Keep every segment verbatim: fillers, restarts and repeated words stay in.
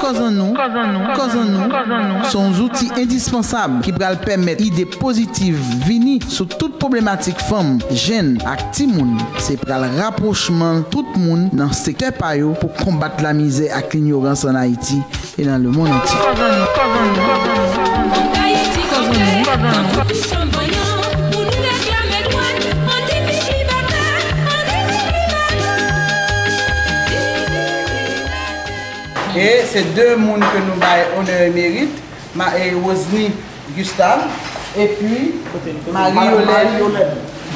Kòz an nou, kòz an nou, kòz an nou, se yon zouti endispansab ki pral pèmèt ide pozitiv vini sou tout pwoblematik fanm, jenn ak timoun. Se pral rapwochman tout moun nan sektè pa yo pou konbat lamizè ak linyorans ann Ayiti e nan lemonn antye. Kòz an nou, kòz an nou, kòz an nou, kòz an nou, kòz an nou. E se de moun ke nou bay onè e merit, Ma- e Rosny Gustave, epi Marie Yolène,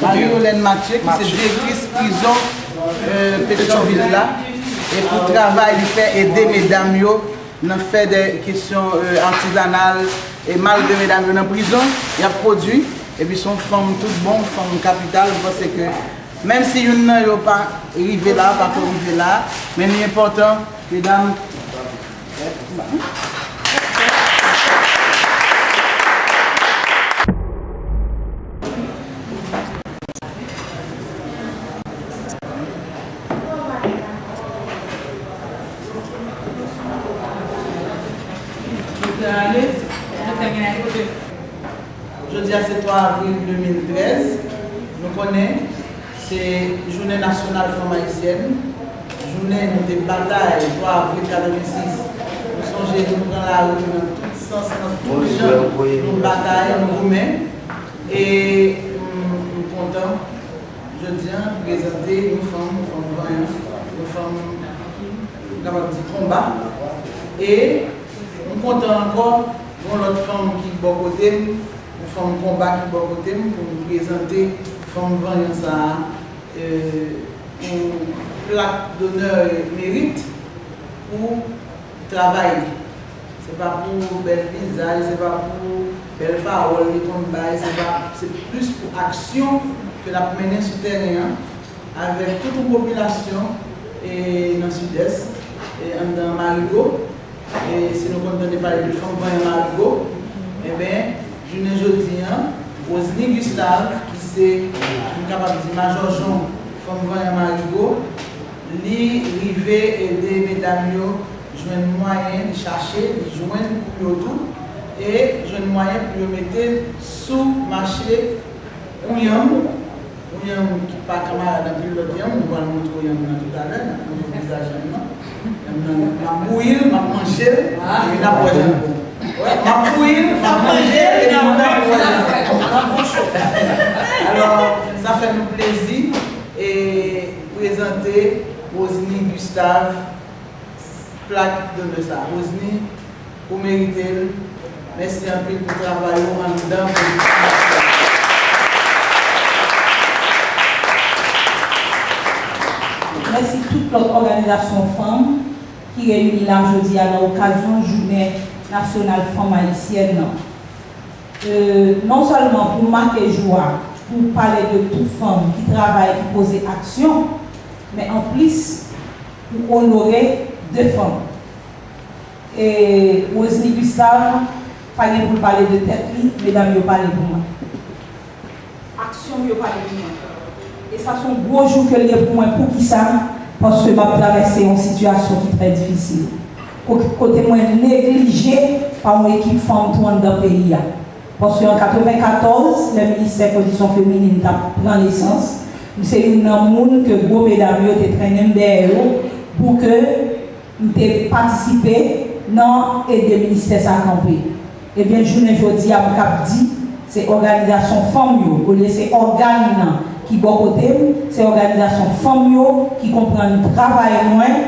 Marie Yolène Mathieu, ki se direktris prizon, euh, Petyonvil la, e pou travay li fè ede medam yo nan fè de kesyon, euh, atizanal, e malgre medam yo nan prizon, y ap pwodui, epi se yon fanm tout bon, fanm kapital, m panse ke menm si youn nan yo pa rive la, pa ko rive la, men li enpòtan, medam. Jodi a se twa avril de mil trèz. Nou konnen se jounen nasyonal fanm ayisyèn. Jounen nou te batay twa avril katrevensis. Nou sonje nou pran lari nan tout sans, nan tout jan. Nou batay, nou goumen. E m, m kontan jodi a prezante yon fanm, yon fanm vanyan, yon fanm, m kapab di, konba. E m kontan ankò, gen yon lòt fanm ki bò kote m, yon fanm konba ki bò kote m pou m prezante fanm vanyan sa a, euh, yon plak donè merit pou travay li. Se pa pou bèl vizaj, se pa pa pou bèl pawòl li konn bay, se pa, se plis pou aksyon ke l ap mennen sou tèren an avèk tout yon popilasyon e nan Sidès, e anndan Marigo. E si nou konn tande pale de fanm vanyan Marigo, enben, jounen jodi a, Rosny Gustave, ki se, nou kapab di, majòjon fanm vanyan Marigo, li rive ede medam yo jwenn mwayen, li chache, li jwenn pou yo tou, e jwenn mwayen pou yo mete sou mache yon yanm, yon yanm ki pa kanmarad anpil lòt yanm, nou pral montre w yanm nan toutalè, n ap montre w vizaj yanm nan. Yanm nan, m ap bouyi l, m ap manje l, epi n ap wè jan l bon. Wè, m ap bouyi l, m ap manje l, epi nou ap wè jan l bon. Alò, sa fè nou plezi e prezante Rosny Gustave plak donè sa. Rosny, ou merite l. Mèsi anpil pou travay ou anndan politik nasyonal. Mèsi tout lòt òganizasyon fanm ki reyini la jodi a nan okazyon Jounen Nasyonal Fanm Ayisyèn nan. Euh, non sèlman pou make jou a, pou pale de tout fanm ki travay, ki poze aksyon, men anplis pou onore de fanm. E Rosny Gustave pa gen pou l pale de tèt li, medam yo pale pou mwen. Aksyon m yo pale pou mwen. E sa se yon gwo jou ke l ye pou mwen. Poukisa? Paske m ap travèse yon sitiyasyon ki trè difisil. Ko-, kote mwen neglije pa yon ekip fanm tou anndan peyi a. Paske an katrevenkatòz, lè Ministè Kondisyon Feminin t ap pran nesans, m se youn nan moun ke gwo medam yo te trennen m dèyè yo pou ke m te patisipe nan ede ministè sa kanpe. Ebyen, jounen jodi a, m kab di, se òganizasyon fanm yo, olye se ògàn nan ki bò kote m, se òganizasyon fanm yo ki konprann travay mwen,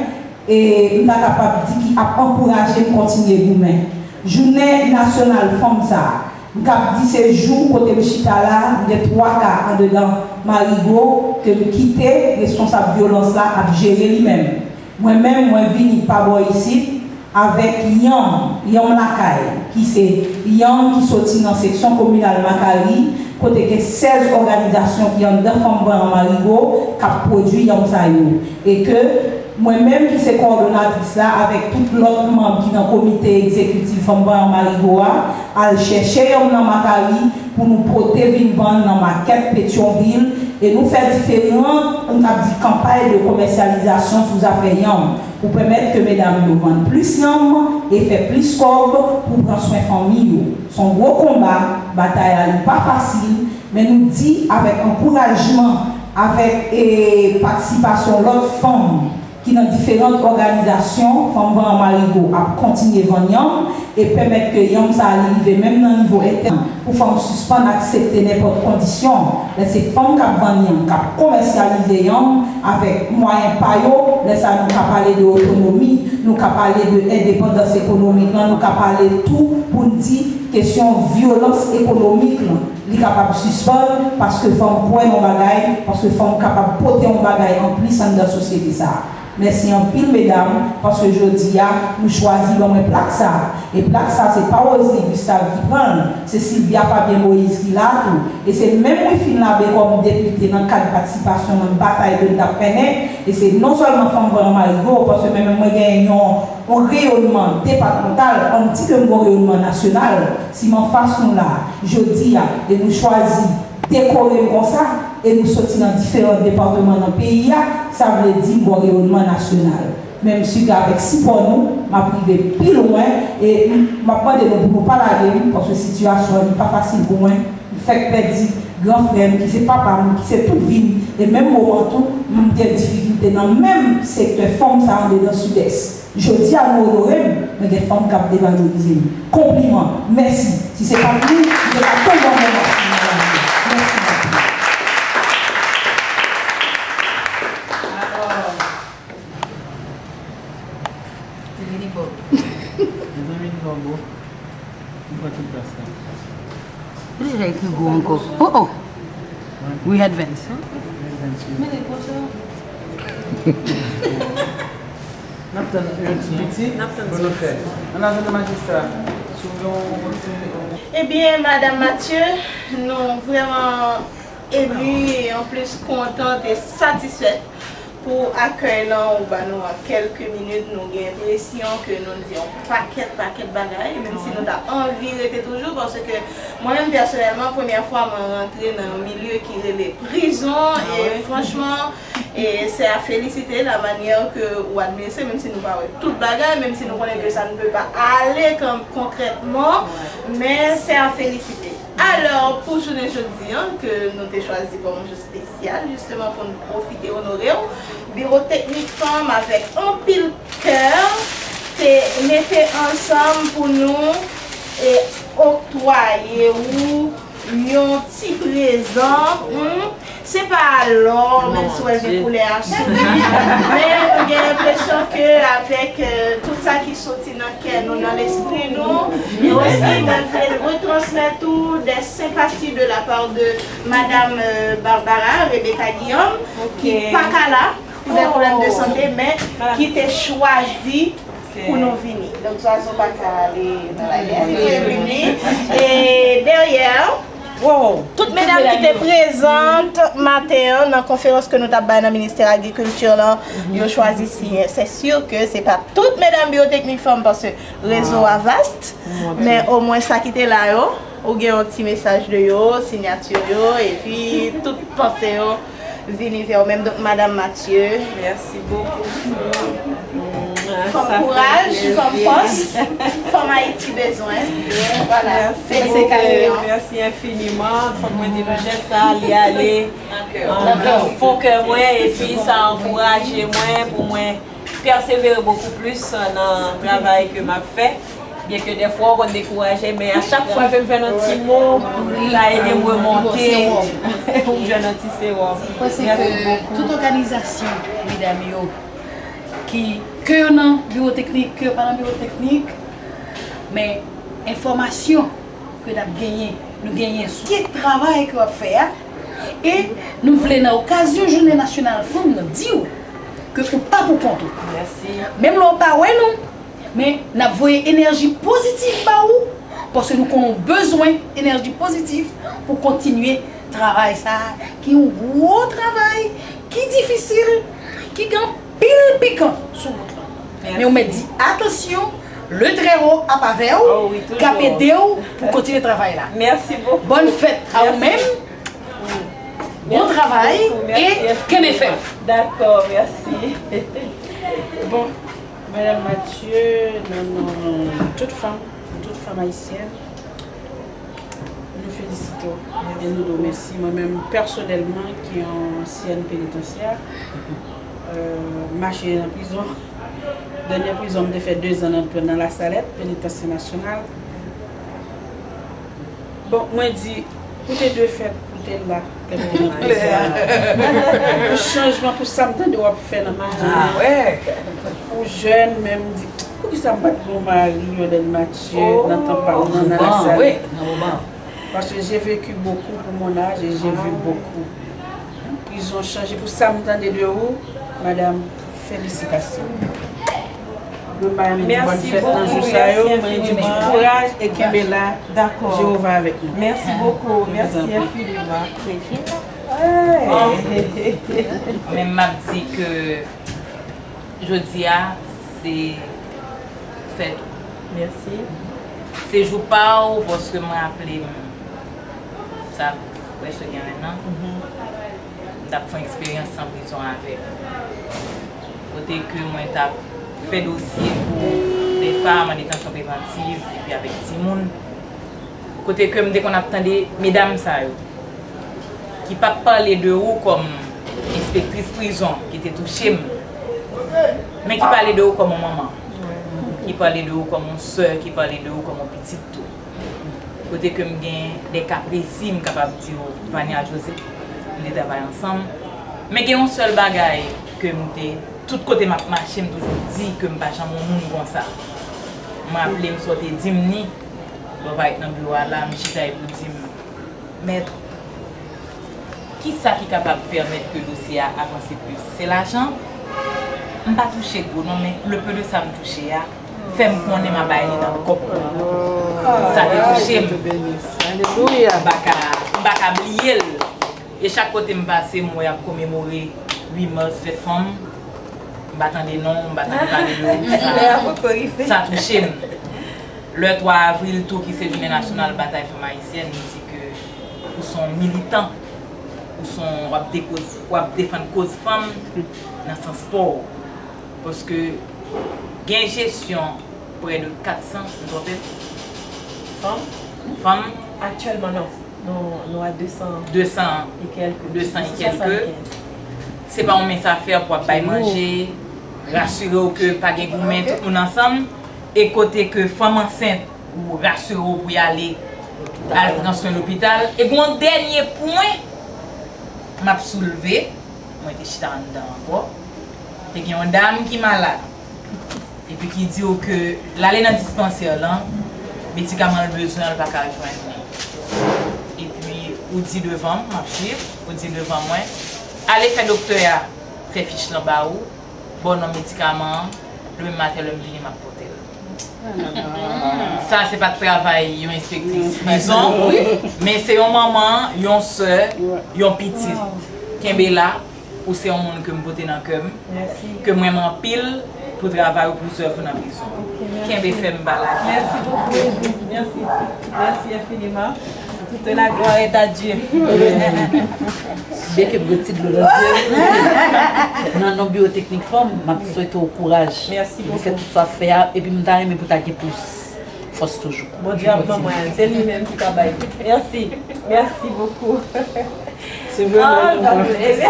e m ta kapab di ki ap ankouraje m kontinye goumen. Jounen nasyonal fanm sa a, m kab di se jou kote m chita la, m gen twa ka andedan Marigo ke m kite responsab vyolans la ap jere li menm. Mwen menm, mwen vini pa bò isit avèk yanm, yanm lakay, ki se yanm ki soti nan seksyon kominal Makari, kote gen sèz òganizasyon ki anndan Fanm Vanyan Marigo k ap pwodui yanm sa yo. E ke mwen menm ki se kowòdonatris la, avèk tout lòt manm ki nan komite egzekitif Fanm Vanyan Marigo a, al chèche yanm nan Makari pou nou pote vin vann nan makèt Petyonvil, e nou fè diferan, nou t ap di, kanpay de komèsyalizasyon sou zafè yanm. pou pèmèt ke medam yo vann plis yanm e fè plis kòb pou pran swen fanmi yo. Se yon gwo konba, batay la li pa fasil, men nou di avèk ankourajman, avèk, e, patisipasyon lòt fanm ki nan diferan òganizasyon, Fanm Vayan Marigo ap kontinye vann yanm e pèmèt ke yanm sa a li rive menm nan nivo entèn pou fanm sispann aksepte nenpòt kondisyon. Lè se fanm k ap vann yanm, k ap komèsyalize yanm avèk mwayen pa yo, lè sa a nou ka pale de otonomi, nou ka pale de endepandans ekonomik lan, nou ka pale tou pou n di kesyon vyolans ekonomik lan. Li kapab sispann paske fanm kwè nan bagay, paske fanm kapab pote yon bagay anplis anndan sosyete sa a. Mèsi anpil medam, paske jodi a nou chwazi ban mwen plak sa a. E plak sa a se pa Rosely Gustave ki pran l, se Sylvia Fabien Moïse ki la tou. E se menm Wifine Labbé kòm depite nan kad patisipasyon nan batay ke n t ap mennen. E se non sèlman Fanm Vayan Marigo, paske mwen menm mwen genyen yon yon reyònman depatmantal, ann di ke m gon reyònman nasyonal, si m anfas nou la, jodi a, e nou chwazi dekore m konsa, e nou soti nan diferan depatman nan peyi a, sa vle di m gon reyònman nasyonal. Men m si ke avèk sipò nou, m ap rive pi lwen, e m ap mande nou pou nou pa lage m, paske sitiyasyon an li pa fasil pou mwen. M fèk pèdi gran frè m, ki se papa m, ki se tout vi m, e menm moman tou, m gen difikilte nan menm sektè fanm sa andedan Sidès. Jodi a nou onore m, men gen fanm k ap devalorize m. Konpliman, mèsi. Si se pa t li, m te ka tonbe anba masin nan lari a. Mèsi anpil. Mezanmi, li bon, bon. M pran tout plas la. Li deja ekri gwo ankò. Oh, oh! We advance. N ap tann yon ti piti pou nou fè. Ann atandan majistra, si w gen yon ti. Ebyen, Madam Mathieu, nou vrèman emu e anplis kontan e satisfèt pou akèy lan ou ba nou an kèlke minit. Nou gen enpresyon ke nou di yon pakèt, pakèt bagay, menm si nou ta anvi rete toujou, paske mwen menm pèsonèlman, premyè fwa mwen rantre nan yon milye ki rele prizon, e franchman, e se a felisite la manyè ke ou administre, menm si nou pa wè tout bagay, menm si nou konnen ke sa ne peut pas aller kon-, konkrètman, men se a felisite. Alò, pou jounen jodi an, ke nou te chwazi kòm jou espesyal, jisteman pou n pwofite onore w, Biwo Teknik Fanm avèk anpil kè te mete ansanm pou nou e oktwaye ou yon ti prezan. Hmm. Se pa lò, menm si w wè l gen koulè a, men nou gen enpresyon ke avèk, euh, tout sa ki soti nan kè nou, nan lespri nou, e osi mwen vle retransmèt ou des sympathies de la part de Madame, euh, Barbara Rebecca Guillaume, ki pa ka la pou des problèmes de santé, men ki te chwazi pou nou vini. Donk, zwazo pa ka ale nan lagè, li dwe vini. E dèyè, tout medam ki te prezant maten an nan konferans ke nou t ap bay nan Ministè Agrikilti lan, yo chwazi siyen. Se si ke se pa tout medam Biwo Teknik Fanm, paske rezo a vast, men omwen sa ki te la yo, ou gen yon ti mesaj de yo, siyati yo, epi tout panse yo vini vè ou menm. Donk, Madam Mathieu. Mèsi bokou. Fanm kouraj, fanm fòs, fanm Ayiti bezwen. Vwala. Mèsi bokou, mèsi enfiniman. Fòk mwen di nou jès sa, li ale nan fon kè mwen, epi sa ankouraje mwen pou mwen pèsevere bokou plis nan travay ke m ap fè. Byenke dèfwa ou konn dekouraje, men a chak fwa ke m jwenn yon ti mo, sa ede m remonte pou m jwenn yon ti sewòm. Mwen panse ke tout òganizasyon medam yo ki, ke yo nan biwo teknik, ke yo pa nan biwo teknik, men enfòmasyon ke n ap genyen, nou genyen sou kèk travay ke w ap fè a, e nou vle nan okazyon jounen nasyonal fanm nan di w ke ou pa pou kont ou. Menm lè w pa wè nou, men n ap voye enèji pozitif ba ou, paske nou konnen w bezwen enèji pozitif pou kontinye travay sa a, ki yon gwo travay, ki difisil, ki gen anpil pikan sou wout lan. Men ou mèt di, atansyon, le Très Haut ap avè w, k ap ede w pou kontinye travay la. Mèsi bokou. Bòn fèt a ou menm. Bon travay e kenbe fèm. Dakò, mèsi. Bon, Madanm Mathieu, nan non tout fanm, tout fanm ayisyèn, nou felisite w e nou di w mèsi. Mwen menm, pèsonèlman, ki yon ansyèn penitansyè, euh, mache nan prizon. Dènye prizon m te fè dezan nan, nan Lasalèt, Penitansye Nasyonal. Bon, mwen di, pou te dwe fèt, pou te la, lè m te nan prizon an. Pou chanjman, pou sa m tande w ap fè nan prizon an. Pou jèn, men m di, poukisa m pa t gen yon mari, Yolène Mathieu, nan tan pa m nan, nan Lasalèt? Parce que j'ai vécu beaucoup pour mon âge et j'ai vu beaucoup. Prizon chanje pou sa m tande de ou, madam. Felisitasyon. Mwen pa renmen di bòn fèt nan jou sa yo, mwen di kouraj e kenbe la. Jewova avèk nou. Mèsi bokou. Mèsi enfiniman. Men m ap di ke jodi a, se fèt ou. Mèsi. Se jou pa w, paske m raple m, sa prèske gen enn an. M t ap fè yon eksperyans nan prizon avèk. Kote ke mwen t ap fè dosye pou de fanm an detansyon prevantiv epi avèk timoun. Kote ke m te konn ap tande medam sa yo, ki p ap pale de ou kòm enspektris prizon ki te touche m, men ki pale de ou kòm yon manman, ki pale de ou kòm yon sè, ki pale de ou kòm yon pitit tou. Kote ke m gen de ka presi, m kapab di w, Vania Joseph, m te travay ansanm. Men gen yon sèl bagay ke m te, tout kote m ap mache, m toujou di ke m pa janm yon moun konsa. M raple m sa w te di m ni, lè w parèt nan biwo a la, m chita epi w di m, Mèt, kisa ki kapab pèmèt ke dosye a avanse plis? Se lajan? M pa touche gwo non, men le peu de sa m touche a, fè m konnen m a bay li nan kòb mwen. Sa te touche m. Alelouya. M pa ka, m pa ka bliye l. E chak kote m pase, m wè y ap komemore uit mas, fèt fanm. M pa tande non, m pa tande pale de ou. Sa, sa touche m. Lè twa avril tou, ki se jounen nasyonal batay fanm ayisyèn, nou di ke ou se yon militan, ou se yon, w ap dekoz, w ap defann koz fanm nan sans pa w. Paske gen jesyon prè de kat san, m twonpe m? Fanm? Fanm. Aktyèlman, non. Nou, nou a de san, de san e kèlke, de san e kèlke. Se pa yon mens afè pou ap bay manje, rasire w ke pa gen goumen, tout moun ansanm. E kote ke fanm ansent, ou rasire w pou y ale, al pran swen lopital. E gen yon dènye pwen m ap soulve, mwen te chita anndan ankò. Te gen yon dam ki malad. Epi ki di w ke l ale nan dispansè lan, medikaman l bezwen an, l pa ka jwenn li. Epi ou di devan m, m ap swiv, ou di devan mwen, ale fè doktè a fè fich lan ba ou, ba w non medikaman an, demen maten lè m vini m ap pote l. Sa se pa t travay yon enspektris prizon, men se yon manman, yon sè, yon pitit. Kenbe la, ou se yon moun ke m pote nan kè m, ke m renmen anpil pou travay ou, pou zèv ou nan prizon. Kenbe fèm, pa lage. Mèsi bokou, Ejin. Mèsi. Mèsi enfiniman. Toute la gloire est à Dieu. Byen ke m gen ti dlo nan zye m. Nan non Biwo Teknik Fanm, m ap swete w kouraj. Mèsi bokou. Pou fè tout sa w ap fè a, epi m ta renmen pou ta gen plis fòs toujou. Bondye ap ban mwen, se li menm ki ka bay. Mèsi. Mèsi bokou. Se vrèman yon mèsi.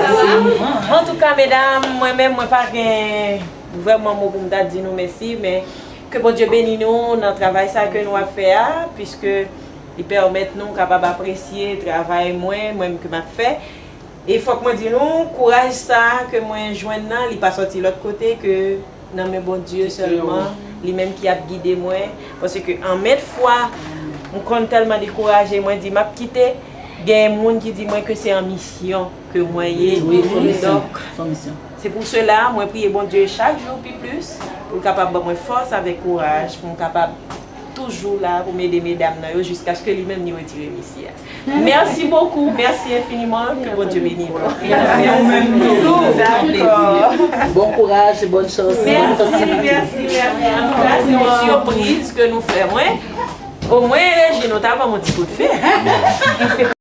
Antouka, medam, mwen menm, mwen pa gen vrèman mo pou m ta di nou mèsi, men ke Bondye beni nou nan travay sa ke nou ap fè a, piske li pèmèt nou kapab apresye travay mwen, mwen menm ke m ap fè. E fòk mwen di nou, kouraj sa a ke mwen jwenn nan, li pa sòti lòt kote ke nan men Bondye sèlman, li menm ki ap gide mwen. Paske anmèt fwa, m konn tèlman dekouraje, mwen di m ap kite. Gen moun ki di mwen ke se an misyon ke mwen ye. Donk, se pou sela, mwen priye Bondye chak jou pi plis, pou l kapab ban mwen fòs avèk kouraj, pou m kapab toujou la pou m ede medam nan yo jiskaske li menm li retire misye a. Mèsi bokou, mèsi enfiniman, ke Bondye beni nou. Mèsi ou menm tou. Dakò. Bon kouraj e bòn chans. Mèsi, mèsi, mèsi. Antouka, se yon sipriz ke nou fè mwen. Omwen, Rejin, ou ta ban m yon ti kout fen.